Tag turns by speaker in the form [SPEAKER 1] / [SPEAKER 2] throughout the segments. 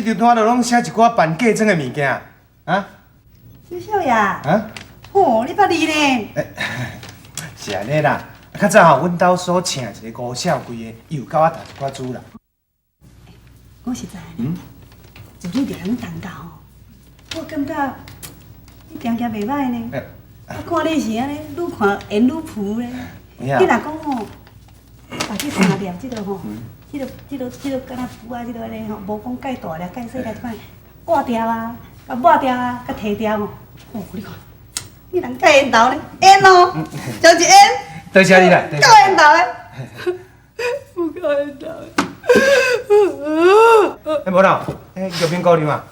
[SPEAKER 1] 這張單就攏寫一寡辦嫁妝的物件啊？
[SPEAKER 2] 周少爺，
[SPEAKER 1] 啊？
[SPEAKER 2] 吼，你捌字呢？
[SPEAKER 1] 是按呢啦，較早吼，阮兜所請一個吳少貴的，伊有教我讀一寡書啦。
[SPEAKER 2] 講實在，自你佇阮陳家吼，我感覺你定定袂䆀呢。我看你是按呢，愈看緣愈浮呢。
[SPEAKER 1] 有影
[SPEAKER 2] 你若講吼，把這三粒這个吼，這个敢若符仔這个按呢吼，無講蓋大粒蓋細粒這款掛掉啊，共抹掉啊，共提掉吼。哦，你看，你人蓋緣投呢，緣哦，就是緣。
[SPEAKER 1] 多謝你啦，
[SPEAKER 2] 夠緣投的。有夠緣投的。
[SPEAKER 1] 欸，無啦，欸，玉萍姑娘啊，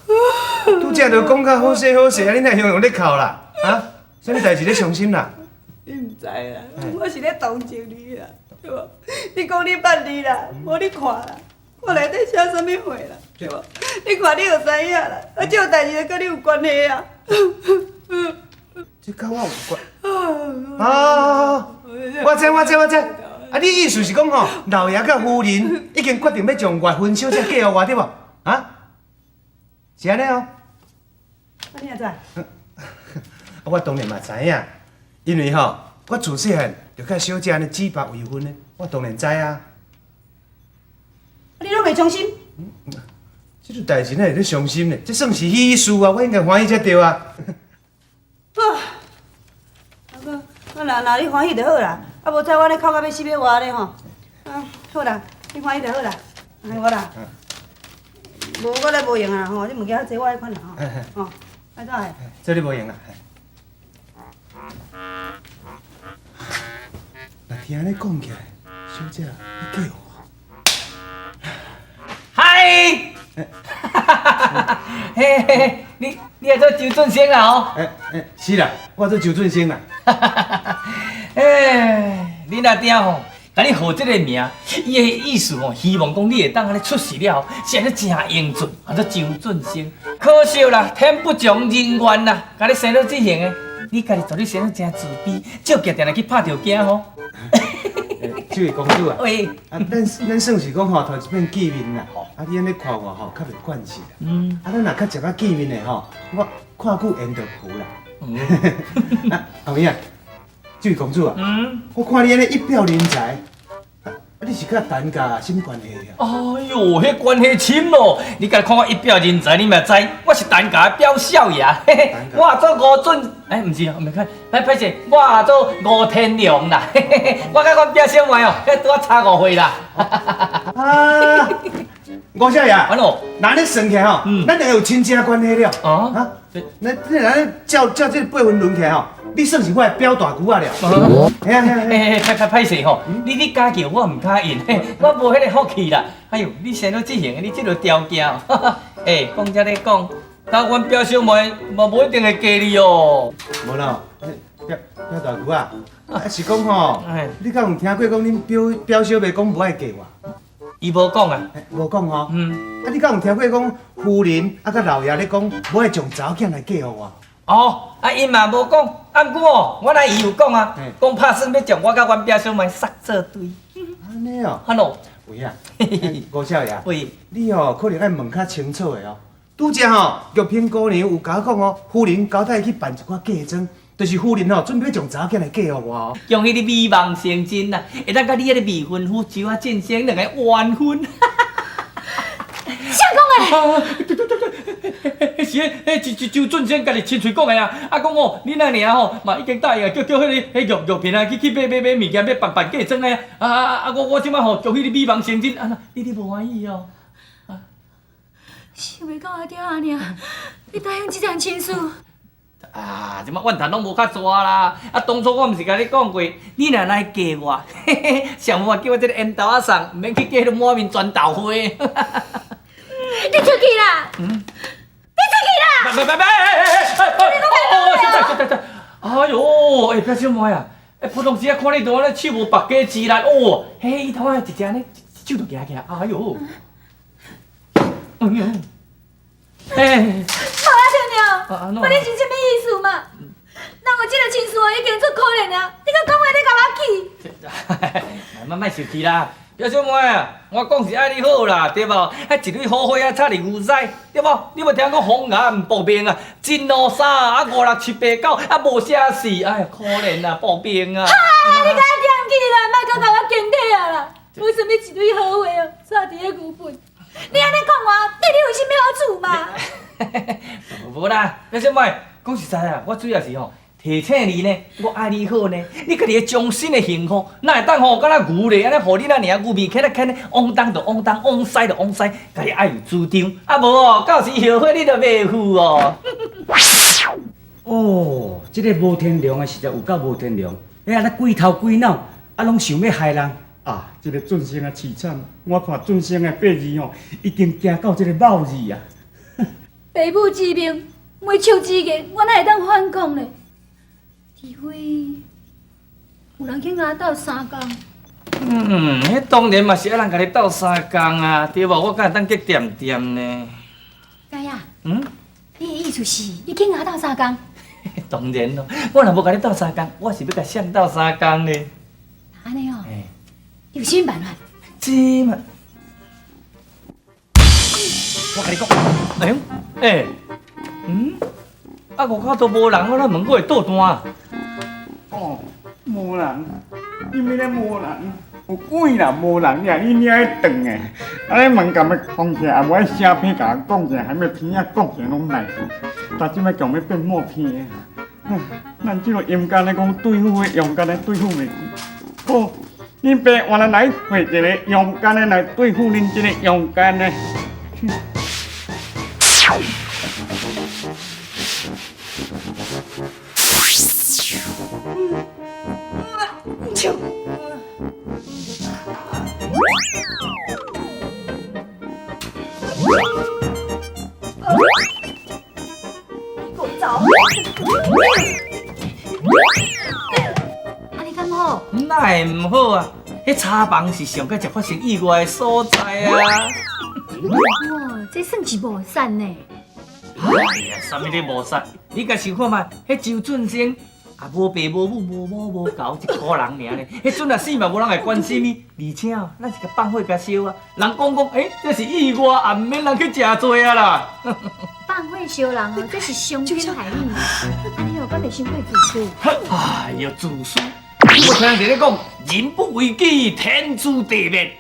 [SPEAKER 1] 拄才就講甲好勢好勢啊，你哪會雄雄咧哭啦？啊？啥物代誌咧傷心啦？
[SPEAKER 2] 你毋知啦，我是咧同情你啦，對無？你講你捌字啦，無你看啦，看內底寫啥物話啦，對無？你看你就知影啦，啊，這個代誌就佮你有關係啊。
[SPEAKER 1] 這佮我有關？啊！我知我知我知。啊，你意思是講吼，老爺佮夫人已經決定欲將月芬小姐嫁予我，對無？啊？是按呢哦。
[SPEAKER 2] 啊，你哪知？
[SPEAKER 1] 我當然嘛知影，因為吼，我自細漢就佮小姐按呢指腹為婚的，我當然知啊。
[SPEAKER 2] 啊，你攏袂傷心？
[SPEAKER 1] 這個代誌哪會咧傷心呢？這算是喜事啊，我應該歡喜才對啊。
[SPEAKER 2] 啊，啊，若若你歡喜就好啦，啊，無彩我咧哭甲欲死欲活咧吼。啊，好啦，你歡喜就好啦。哎，無啦，無我咧無閒啊吼，你物件較濟我愛款啦吼。哦，按怎的？
[SPEAKER 1] 這你無閒啊？若聽按呢講起來，小姐，你嫁予我？
[SPEAKER 3] 嗨！嘿嘿嘿，你也做周俊生啦吼？
[SPEAKER 1] 欸欸，是啦，我做周俊生啦。
[SPEAKER 3] 欸，恁阿爹吼，共你號這个名，伊的意思吼，希望講你會當按呢出世了後，是按呢誠英俊，號做周俊生。可惜啦，天不從人願啦，共你生做這型的，你家己絕對生做誠自卑，照鏡定定去拍著鏡吼。
[SPEAKER 1] 這位公子啊，
[SPEAKER 3] 喂，
[SPEAKER 1] 啊，咱算是講吼，頭一擺見面啦，啊，你按呢看我吼，較袂慣勢啦。啊，咱若較常仔見面的吼，我看久緣就浮啦。啊，有影，這位公子啊，我看你按呢一表人才，啊，你是佮陳家啥物關係啊？
[SPEAKER 3] 哎喲，彼關係深咯！你家看我一表人才，你嘛知，我是陳家的表少爺，嘿嘿，我做吳俊，欸，毋是，毋是，歹歹勢，我做吳天良啦，嘿嘿嘿，我佮阮表小妹哦，彼拄仔差5歲啦。
[SPEAKER 1] 啊，吳少爺，
[SPEAKER 3] 安怎？
[SPEAKER 1] 若按呢算起來吼，咱兩个有親戚關係了。啊，那你若照照這個輩分論起來吼，你算是我的表大姑仔了。嘿啊嘿啊
[SPEAKER 3] 嘿嘿，歹歹歹勢吼，你敢叫我毋敢應，我無彼个福氣啦。哎喲，你生做這型的，你這個條件，欸，講這咧講，佮阮表小妹嘛無一定會嫁你哦。
[SPEAKER 1] 無啦，表表大姑仔，啊是講吼，你敢有聽過講恁表表小妹講無愛嫁我？
[SPEAKER 3] 伊無講啊。
[SPEAKER 1] 無講吼。啊，你敢有聽過講夫人啊，佮老爺咧講無愛將查某囝來嫁予我？
[SPEAKER 3] 哦，啊，𪜶嘛無講，啊，毋過哦，阮阿姨有講啊，講拍算欲將我佮阮表小妹捒做對。
[SPEAKER 1] 按呢哦。
[SPEAKER 3] 哈嘍。
[SPEAKER 1] 有影，吳少爺。
[SPEAKER 3] 喂。
[SPEAKER 1] 你哦，可能愛問較清楚的哦。拄才吼，玉萍姑娘有共我講哦，夫人交代去辦一寡嫁妝，就是夫人吼準備將查某囝來嫁予我哦。
[SPEAKER 3] 恭喜你美夢成真啦，會當佮你彼个未婚夫周仔進生兩个完婚。
[SPEAKER 4] 誰講的？
[SPEAKER 3] 對對對對，是彼周周俊生家己親喙講的啊！啊講哦，恁阿娘吼嘛已經答應叫彼个彼玉玉萍啊去去買買買物件，欲辦辦嫁妝的啊！啊啊啊！我這擺吼恭喜你美夢成真，啊你無歡喜哦？
[SPEAKER 4] 想袂到阿爹阿娘，你答應這層親事。
[SPEAKER 3] 啊，這擺怨嘆攏無較大啦！啊，當初我毋是共你講過，你若來嫁我，嘿嘿，上好叫我這个緣投仔送，毋免去嫁彼个滿面磚豆花。
[SPEAKER 4] 你出去啦！你出去啦！
[SPEAKER 3] 別別別！哎哎哎！哦哦，小姐小姐，哎喲，欸，表小妹啊，欸，普通時啊，看你都按呢手無縛雞之力，哦，嘿，伊頭仔一隻呢，一手就舉起來，哎喲，哎喲，欸，
[SPEAKER 4] 無啊，娘娘，我你是啥物意思嘛？人有這个親事已經足可憐啊，你閣講話咧共我氣？
[SPEAKER 3] 莫莫莫生氣啦，表小妹啊，我講是愛你好啦，對無？彼一蕊好花仔插佇牛屎，對無？你無聽講風岩薄命啊，一兩三啊五六七八九啊無啥事，哎呀可憐啊薄命啊！
[SPEAKER 4] 哈，你敢恬去啦，莫閣共我經體啊啦！為啥物一蕊好花哦，插佇咧牛糞？你按呢講我，對你有啥物好處嘛？
[SPEAKER 3] 無啦，表小妹，講實在啊，我主要是吼提醒你呢，我愛你好呢，你家己的終身的幸福，哪會當吼敢若牛咧，按呢予你那爾牛面牽來牽咧，往東就往東，往西就往西，家己愛有主張，啊無哦，到時後悔你就袂赴哦。
[SPEAKER 5] 哦，這个無天良的實在有夠無天良，欸按呢鬼頭鬼腦，啊攏想欲害人。
[SPEAKER 6] 啊，這个俊生啊凄慘，我看俊生的八字吼，已經行到這个卯字啊。
[SPEAKER 4] 爸母之命，媒妁之言，我哪會當反抗呢？除非有人肯共我鬥相共。
[SPEAKER 3] 嗯，彼當然嘛是愛人共你鬥相共啊，對無？我敢會當激恬恬呢？
[SPEAKER 4] 佳啊，
[SPEAKER 3] 嗯，
[SPEAKER 4] 你的意思是，你肯共我鬥相共？
[SPEAKER 3] 當然咯，我若無共你鬥相共，我是欲共誰鬥相共呢？
[SPEAKER 4] 按呢哦，
[SPEAKER 3] 欸，
[SPEAKER 4] 你有啥物辦法？
[SPEAKER 3] 這嘛，我共你講，哎呦，欸，嗯，啊外口都無人，我哪門閣會倒彈？
[SPEAKER 6] 哦，無人，因為咧無人，有鬼啦，無人呀，你領去轉的，啊你門共欲封起來，也無愛寫片共我講者，還欲片仔講者攏來，但這擺強欲變默片的，咱這个陰間咧講對付的陽間咧對付袂去，好，恁爸換來來找一个陽間的來對付恁這个陽間的。
[SPEAKER 4] 按呢敢好？
[SPEAKER 3] 哪會毋好啊？彼柴房是上蓋常發生意外的所在啊！
[SPEAKER 4] 哇，這算是無殺呢。
[SPEAKER 3] 哎呀，啥物咧無殺？你共想看覓？彼周俊生也無爸無母無某無狗，一孤人爾呢。彼陣若死嘛，無人會關心伊。而且哦，咱是共放火共燒啊，人講講，欸，這是意外，也毋免人去食罪啊啦。
[SPEAKER 4] 放火燒人哦，這是傷天害理。按呢哦，敢袂傷過自私？
[SPEAKER 3] 哎呦，自私！你無聽人佇咧講，人不為己，天誅地滅。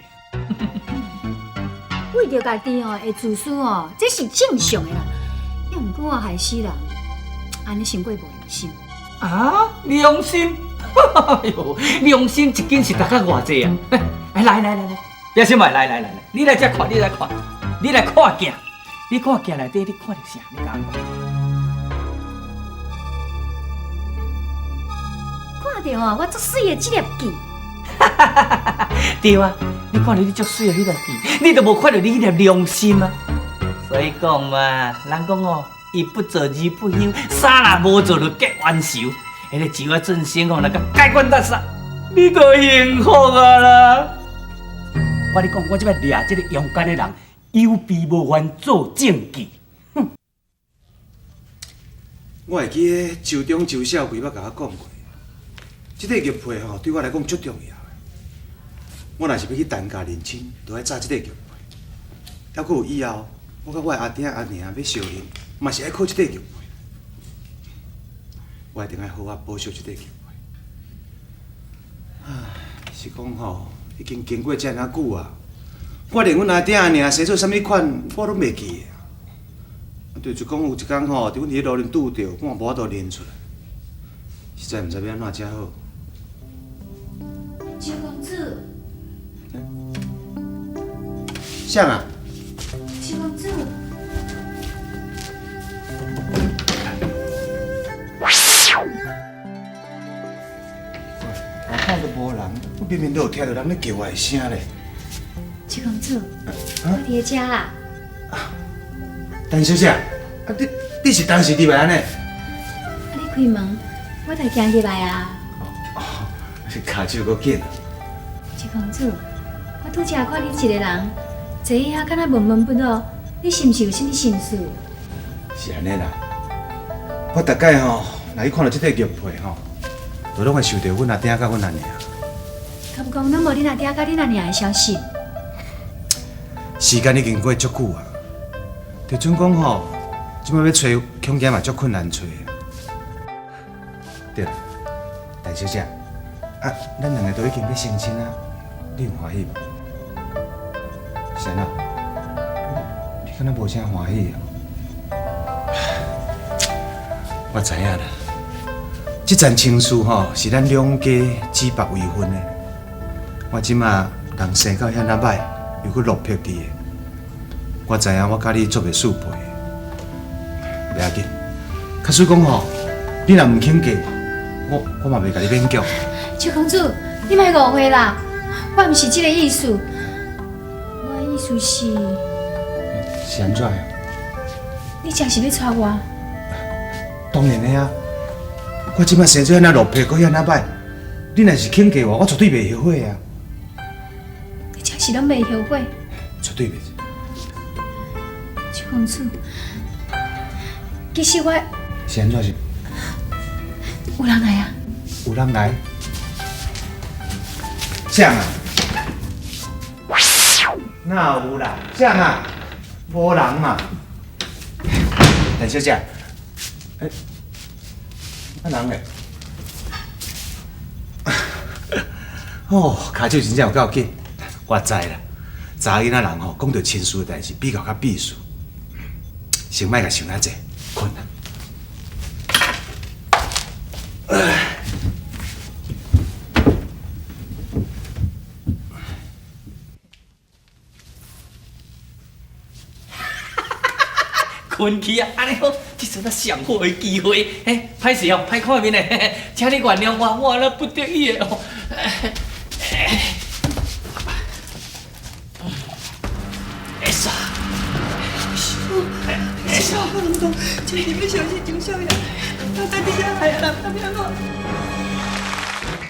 [SPEAKER 4] 為著家己哦，會自私哦，這是正常的啦。也毋過害死人，按呢傷過無良心。
[SPEAKER 3] 啊，良心！哎呦，良心一斤是值較偌濟啊？哎，來來來來，表小妹，來來來來，你來這看，你來看，你來看鏡，你看鏡內底，你看著啥？你共我講。
[SPEAKER 4] 看著哦，我足媠的這粒痣。
[SPEAKER 3] 對啊，你看著你足媠的彼粒痣，你都無看著你彼粒良心啊！所以講嘛，人講哦，一不做二不休，三若無做就結冤仇。彼个周仔俊生哦，若共解決得煞，你就幸福啊啦！
[SPEAKER 5] 我跟你講，我這擺掠這个陽間的人，有備無患做證據。
[SPEAKER 1] 哼！我會記得周中周少貴捌共我講過，這个玉佩吼對我來講足重要的。我若是欲去陳家認親，就愛紮這个玉佩。猶閣有以後，我佮我的阿爹阿娘欲相認，嘛是愛靠這个玉佩。我一定愛好好保守這个玉佩。唉，是講吼，已經經過遮爾久啊，我連阮阿爹阿娘生做啥物款，我攏袂記得啊。就是講有一工吼，佇阮佇咧路頂拄著，我嘛無法度認出來，實在毋知欲按怎才好。
[SPEAKER 4] 周公子。
[SPEAKER 1] 誰啊？
[SPEAKER 4] 周公子。
[SPEAKER 1] 外口都無人，我明明都有聽著人咧叫我的聲咧。
[SPEAKER 4] 周公子，我佇咧遮啦。
[SPEAKER 1] 陳小姐，啊你是當時佇來按呢？
[SPEAKER 4] 啊，你開門，我就行入來啊。
[SPEAKER 1] 哦，是跤手閣緊。
[SPEAKER 4] 周公子，我拄才看你一个人坐佇遐，敢若悶悶不樂，你是毋是有啥物心事？
[SPEAKER 1] 是按呢啦，我逐擺吼，若去看著這塊玉佩吼，就攏會想著阮阿爹佮阮阿娘。
[SPEAKER 4] 敢讲拢无恁阿爹佮恁阿娘的消息？
[SPEAKER 1] 时间已经过足久啊，就准讲吼，这摆欲揣，恐惊嘛足困难揣啊。对啦，陈小姐，啊，咱两个都已经欲成亲啊，你有欢喜无？是按怎？你敢若无啥欢喜啊？我知影啦，这层亲事吼是咱两家指腹为婚的。我这马人生到遐尔歹，又阁落魄伫个，我知影我佮你做袂输配的，袂要紧。假使讲吼，你若毋肯嫁我，我嘛袂共你勉强。
[SPEAKER 4] 邱公子，你莫误会啦，我毋是这个意思，我的意思是，
[SPEAKER 1] 是按怎样？
[SPEAKER 4] 你真是欲娶我？
[SPEAKER 1] 当然的啊，我这马生做遐尔落魄，阁遐尔歹，你若是肯嫁我，我绝对袂后悔啊！
[SPEAKER 4] 你真是拢袂后悔？
[SPEAKER 1] 绝对袂。
[SPEAKER 4] 邱公子，其实我
[SPEAKER 1] 是按怎是？
[SPEAKER 4] 有人来啊！
[SPEAKER 1] 有人来？谁啊？哪有啦？谁啊？无人嘛。陈小姐，欸，啊人咧？哦，跤手真正有够紧，我知啦。查某囡仔人吼，讲著亲事的代志，比较较避暑。先莫共想遐济，睏啦。
[SPEAKER 3] 睏去啊，按呢好，这是咱上好的机会。嘿，歹势哦，歹看面嘞，请你原谅我，我那不得已的哦。会煞，会煞，
[SPEAKER 2] 我拢讲，这是欲相信张少爷，他在伫遐害人，他欲按怎？